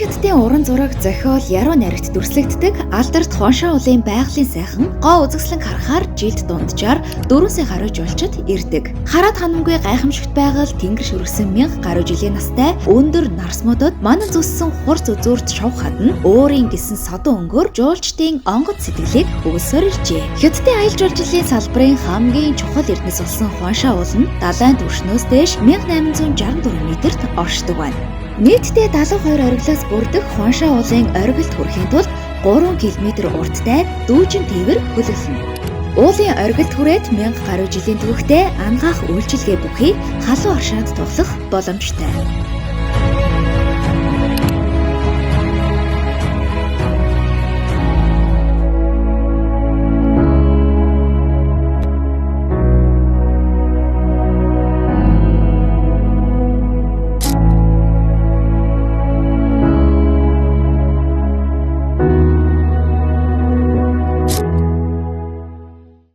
Хятадын уран зураг, зохиол, яруу найрагт дүрслэгддэг алдарт Хуаншаа уулын байгалийн сайхан гоо үзэсгэлэнг харахаар жилд дунджаар 4 сая гаруй жуулчид ирдэг. Хараад ханамгүй гайхамшигт байгаль, тэнгэр шүргсэн 1000 гаруй жилийн настай өндөр нарс модод манан зүссэн хурц үзүүрт шов хадна өөрийн гисэн содон өнгөөр жуулчдын онгод сэтгэлийг хөвөлсөөр иржээ. Хятадын аялал жуулчлалын салбарын хамгийн чухал эрдэнэс болсон Хуаншаа уул нь далайн түвшнөөс дээш 1864 метрт оршдог байна. Нийтдээ 72 оргилоос бүрдэх Хуаншаа уулын оргилд хүрэхийн тулд 3 км урттай дүүжин тээвэр хөлөглөнө. Уулын оргилд хүрээд 1000 гаруй жилийн түүхтэй ангаах үйлчилгээ бүхий халуун оршаанд тоглох боломжтой.